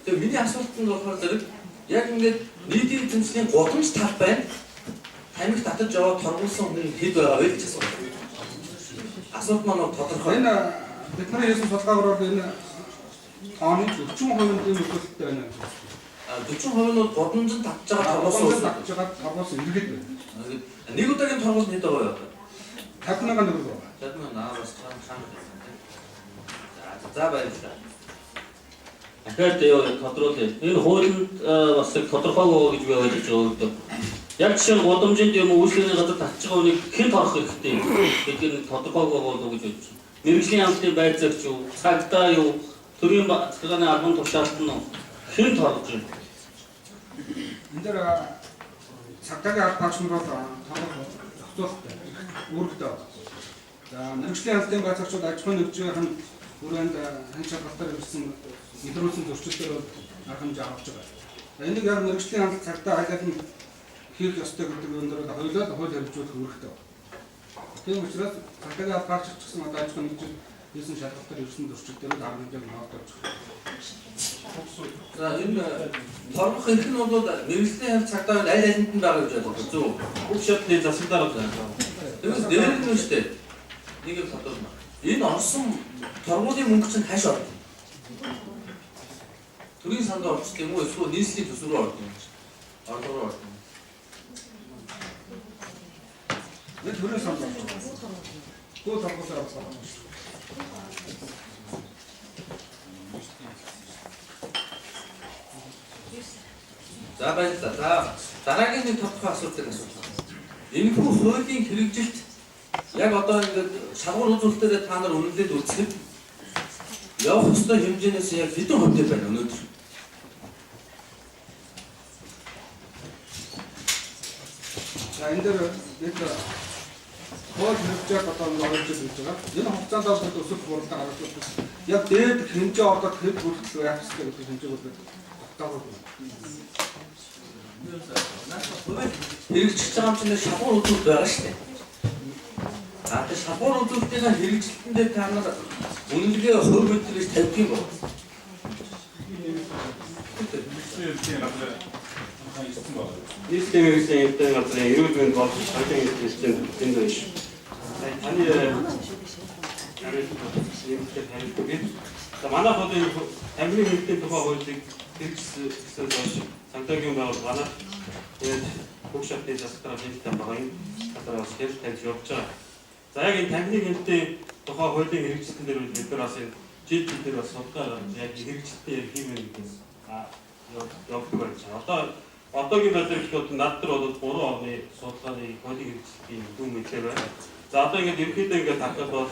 Тэгээ миний асуулт нь болохоор зэрэг яг ингээд нийтийн эзэмшлийн гудамж талбайд тамхи татаж яваад торгуулсан хүн хэд байгаа вэ гэж асуув. Асуулт маань бол тодорхой. Энэ бидний хийсэн судалгаагаар бол энэ тооны 40% нь нөхцөлтэй байна гэж байна. А 40% нь бол гудамжинд татж байгаа торгуулсан татж байгаа торгуулсан иргэд байна. Нэг удаагийн торгуул хэд байгаа вэ? 50 мянган төгрөг байна. 50 мянган аа бас чам чам. За баярлалаа. Дахиад юу тодруулъя. Энэ хуулинд бас их тодорхойгүй гэж би ойлгож байгаа гэдэг. Яг жишээ нь гудамжинд юм уу үйлчлэгийн газар татж байгаа хүнийг хэн торох хэрэгтэй гэдэг нь тодорхойгүй байгаа гэж бодож байна. Мэргэжлийн хамтын байцаагч юу, цагдаа юу, төрийн захиргааны албан тушаалт нь хэн торгож байна? Энэ дээр цагдаагийн албан нар бол торгох зохицуулалттай, үүрэгтэй байна. За мэргэжлийн хамтын байцаагчид аж ахуйн нэгжийн хүрээнд хан шалгалтаар ирсэн илрүүлсэн зөрчилдөр бол арга хэмжээ авч байгаа. Энийг яг мэргэжлийн хамт цагдаа хайлаад нь хийх ёстой гэдэг юм дээр хоёулаа хууль хэрэгжүүлэх үүрэгтэй байна. Тийм учраас цагдаагийн албаар чигчсэн одоо аж ахуйн нэгж хийсэн шалгалтаар ирсэн зөрчилдөр бол арга хэмжээг ноодолж байна. За энэ торгох эрх нь бол мэргэжлийн хамт цагдаа аль алинд нь байгаа гэж ойлгох зөв. Бүх шатны засаг дарга байна. Тэгвэл дээр нь шүү дээ. Нэг юм тодорхой. Энэ орсон торгуулийн мөнгө чинь хаш орно. Төрийн санд орчих юм уу эсвэл нийслэлийн төсөв рүү ордог юм чи? Орлого руу ордог. Энэ төрийн санд орчих. Гүү торгуулаар орсон. За баярлалаа. За дараагийн нэг тодорхой асуудлыг асуух. Энэхүү хуулийн хэрэгжилт яг одоо ингээд шалгуур үзүүлэлтээрээ та нар үнэлээд үзэхэд явах ёстой хэмжээнээс яг хэдэн хувьтай байна өнөөдөр? За энэ дээр бид хууль хэрэгжээд одоо ингээд 2 жил хийж байгаа. Энэ хугацаанд бол өсөх хуралдаа гаргаж яг дээд хэмжээ ордод хэд хүртэл байх ёстой гэдэг хэмжээг бол тогтоогоогүй. Хэрэгжиж байгаа юм чинь шалгуур үзүүлэлт байгаа шүү дээ. А тэр шалгуур үзүүлэлтийн хэрэгжилтэн дээр та нар үнэлгээ хувь мэдрэж тавьдаг юм байна. Нийслэлийн мэргэжлийн эрдэмтдийн газрын эрүүл мэнд боловсрол соёлын эрдэмтдийн тэнд биш. Таны хариулт хариулт бид. За манай хуулийн тамхины хэмнэлтийн тухай хуулийг хэрэгжүүлсэн хойш цагдаагийн байгууллага манай тэгээд бүх шатны засаг дарга нээлттэй байгаа энэ газар бас хэл тавьж явж байгаа. За яг энэ тамхины хэмнэлтийн тухай хуулийн хэрэгжилтэн дээр бид нар бас энэ жил жилээр бас судалгаа гаргаж яг хэрэгжилтээ яг хиймээр гэдгээс явдаг байж байгаа. Одоогийн байдлаар гэхэд над дээр бол 3 оны судалгааны хуулийн хэрэгжилтийн дүн мэдлэг байна. За одоо ингээд ерөнхийдөө ингээд харахад бол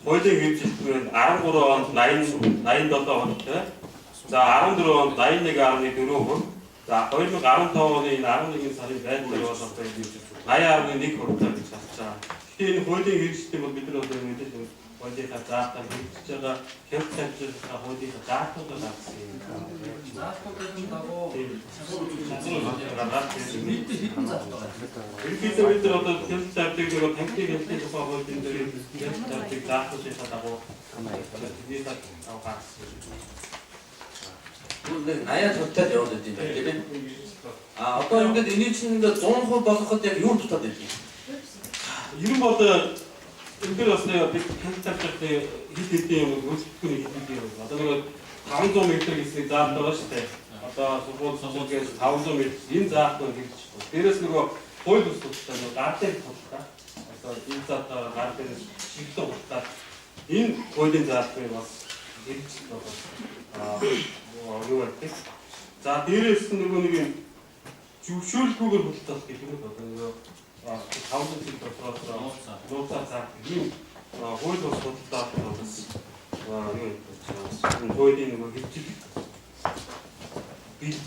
хуулийн хэрэгжилт нь 13 онд 80 87 онтой. За 14 онд 81.4%. За 2015 оны 11 сарын байдлаар бол одоо 80.1% гэж гарч байгаа. Гэхдээ энэ хуулийн хэрэгжилтийг бол бид нар одоо мэдээж хуулийнхаа заалтаар хэрэгжиж байгаа, хяналт тавьж байгаа хуулийнхаа заалтуудаар гаргасан юм. Заалтуудын дагуу шалгуур үзүүлэлт нийтдээ хэдэн заалт байгаа юм? Ерөнхийдөө бид нар одоо хяналт тавьдаг нөгөө тамхины хяналтын тухай хуулийн дээр хяналт тавьдаг заалтуудынхаа дагуу тэрний дагуу гаргасан юм. Нэг 80 тавтаад яваад байт юм байна тийм ээ. А одоо ингээд энийг чинь ингээд 100% болгоход яг юу дутаад байв юм? Ер нь бол энэ дээр бас бид хяналт тавьж байхдаа хэд хэдэн юм хөлтөхгүй хэд хэдэн юм. Одоо нөгөө 500 м гэсэн заалт байгаа шүү дээ. Одоо сургууль сургуулиас 500 м энэ заалт нь хэрэгжиж байна. Дээрээс нөгөө хууль бус судалгаа нөгөө гар дээр судалгаа. Одоо энэ заалтаа гар дээрээс чиглэн хурдаа энэ хуулийн заалтыг бас хэрэгжиж байгаа. Юу байдаг. За дээрээс нь нөгөө нэг юм зөвшөөрлгүйгээр худалдах гэх юм уу одоо нөгөө 500 жил дотроос нууцаар заах ийм хууль бус худалдаа бас юу энэ хуулийн нөгөө хэрэгжил бил.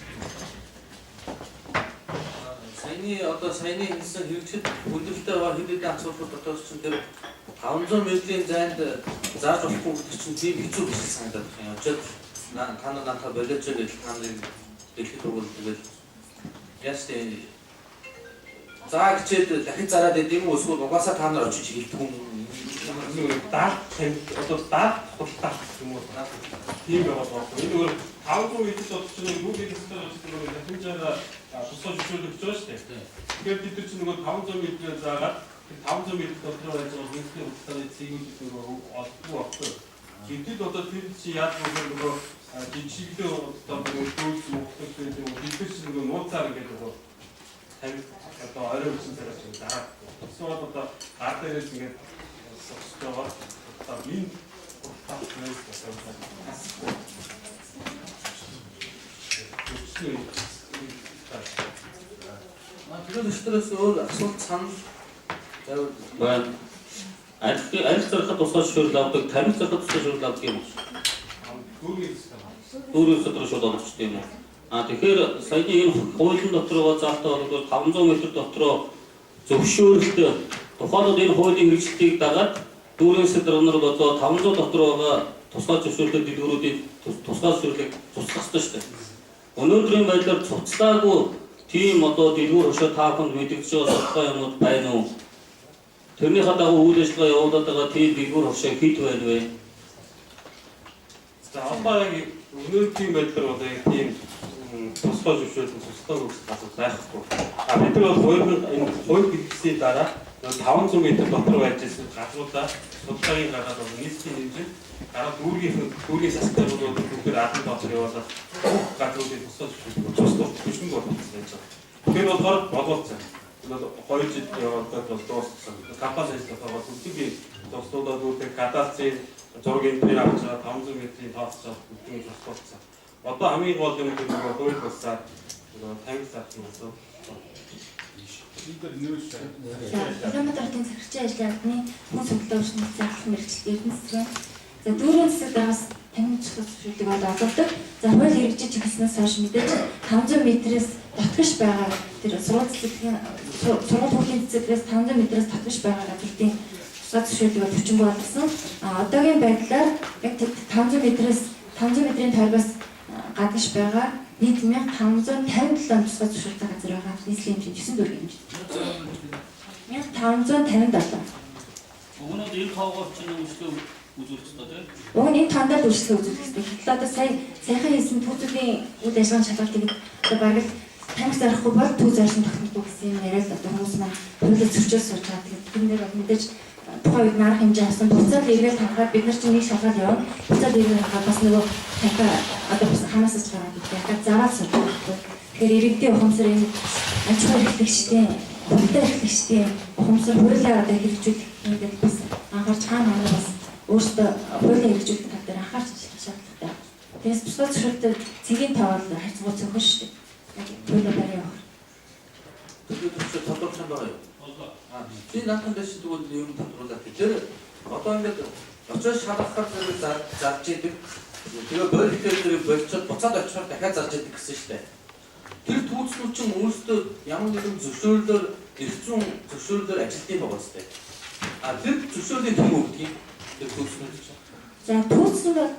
хэрэгжихэд хүндрэлтэй байгаа хэд хэдэн асуудлууд дотроос чинь тэр 500 метрийн зайд зааж болохгүй гэдэг чинь тийм хэцүү биш санагдаад байна. Очоод та нар надад болооч гэж та нарыг дэлхийд угуул тэгэл яаж тийм заа гिचээд дахин зараад идэм үү эсвэл угаасаа та нар очиж хэлдэг юм даал одоо даал худалдаа юм уу тийм байгаа байхгүй. Энэ өөр 500 метр дотор чинь дүүргийн засгаар очсон нөгөө хэмжээгээр тусгай зөвшөөрлөгч байгаа шүү дээ. Тэгэхээр бид нар чинь нөгөө 500 метрээр заагаад тэр 500 метр дотор байж байгаа нийтийн худалдааны цэгүүдийг нөгөө олдгүй байхгүй. Гэтэл одоо тэр чинь яаж вэ нөгөө жижиглээ одоо нөгөө дүүс мухлаг гэдэг юм бид нар чинь нөгөө нууцаар ингээд нөгөө 50 одоо орой үсэн цагаас чинь дараа. Эсвэл одоо гар дээрээс ингээд зогсож байгаа. Одоо энэ худалдаа тасахгүй. Тэр өчтөрөөс өөр асуулт санал байна. Арх зархад тусгай зөвшөөрөл авдаг, тарих зархад тусгай зөвшөөрөл авдаг юм уу? Дүүргийн засгаар шууд олгочтой юм уу? А тэгэхээр саяны энэ хуулийн дотор байгаа заалтаа бол 500 м дотроо зөвшөөрөлтөй. Тухайлбал энэ хуулийн хэрэгжилтийг дагаад дүүргийн засаг дарга нар одоо 500 дотор байгаа тусгай зөвшөөрлөг дэлгүүрүүдийн тусгай зөвшөөрлийг цуцлах ёстой шүү дээ. Өнөөдрийн байдлаар цуцлаагүй тийм одоо дэлгүүр хошоо та бүхэнд мэдэгдэж байгаа судалгаа юмнууд байна уу? Тэрнийхээ дагуу үйл ажиллагаа явуулаад байгаа тийм дэлгүүр хошоо хэд байна вэ? За одоо яг өнөөдрийн байдлаар бол яг тийм тусгай зөвшөөрөл цуцлаагүй гэсэн газар байхгүй. А бид нар бол хуулийн энэ хууль хэрэгжсэний дараа 500 м дотор байж байсан газруудаа судалгааг гаргаад бол нийтийн хэмжээ дараа дүүргийн засгийн бол бүгд албан тооцоор явуулаад бүх газруудын тусгай зөвшөөрөл цуцлах хүчин болгосон байж байгаа. Тэр болохоор боловцсон. Энэ бол 2 жил явуулаад бол дууссан. Компани ажиллах байгаа бүгдийг цуцлуудаа дүүрдэг кадастрын зураг энтрийг авч байгаа 500 м-ийн тооцож байгаа бүгдийг цуцлуулсан. Одоо хамгийн гол юм нөгөө хууль болсаар нөгөө тамхи зарах юм уу? Улаанбаатар хотын захирчийн ажлын албаны хүн сонголтоо өршөлтийн заалах мэргэжилт Эрдэнэ цэцгэн. За дүүргийн засаг даргаас тамхи зөвшөөрлийг одоо олгодог. За хууль хэрэгжиж эхэлснээс хойш мэдээж 500 метрээс дотгош байгаа тэр сургууль цэцэрлэгийн сургууль хүүхдийн цэцэрлэгээс 500 метрээс дотгош байгаа газрын тусгай зөвшөөрлийг хүчингү болгосон. А одоогийн байдлаар яг 500 метрээс 500 метрийн тойргоос гадагш байгаа нийт 1557 тусгай зөвшөөрөлтэй газар байгаа. Нийслэлийн хэмжээнд 9 дүүргийн хэмжээнд. 1557. Уг нь энэ тоогоор чинь үйлчлэг үзүүлэх ёстой тийм. Уг нь энэ тоон дээр үйлчлэг үзүүлэх ёстой. Гэтэл одоо саяхан хийсэн түүзүүдийн үйл ажиллагааны шалгалтыг одоо бараг л тамхи зарахгүй бол түүз зарсан тогтнодгүй гэсэн юм яриад одоо хүмүүс маань хуулиар зөрчил сууж байгаа. Тэгээд бид нэр бол мэдээж тухайн үед нарах хэмжээ авсан. Буцаад эргээд харахад бид нар чинь нэг шалгаад явна. Буцаад эргээд харахад бас нөгөө тамхи одоо бас ханаасаж гараад идэв. 약간 зараад сууж байгаа байхгүй. Тэгэхээр иргэдийн ухамсар энэ аж ахуй эрхлэгчдийн, худалдаа эрхлэгчдийн ухамсар хуулиар одоо хэрэгжүүлэх ингээд бас анхаарч хаана хаана бас өөрсдөө хуулийг хэрэгжүүлэх тал дээр анхаарч ажиллах шаардлагатай. Тэгээс тусгай зөвшөөрөлтөд цэгийн тоол харьцангуй цөөхөн шүү дээ. Яг хуулиар барь явах. Тэгэхээр тодорхой юм байгаа юу? Би наатан дэш тэгвэл юм тодруулаад тэр одоо ингээд очиж шалгахаар зэрэг зарж идэг. Тэгээ болихтой зэрэг болцоод буцаад очихоор дахиад зарж идэг гэсэн шүү дээ. Тэр түүцнүүд чинь өөрсдөө ямар нэгэн зөвшөөрлөөр эрх зүйн зөвшөөрлөөр ажилтсан байгаа зү. А тэр зөвшөөрлийг хэн өгдөг юм? Тэр түүцнүүд чинь. За түүцэн бол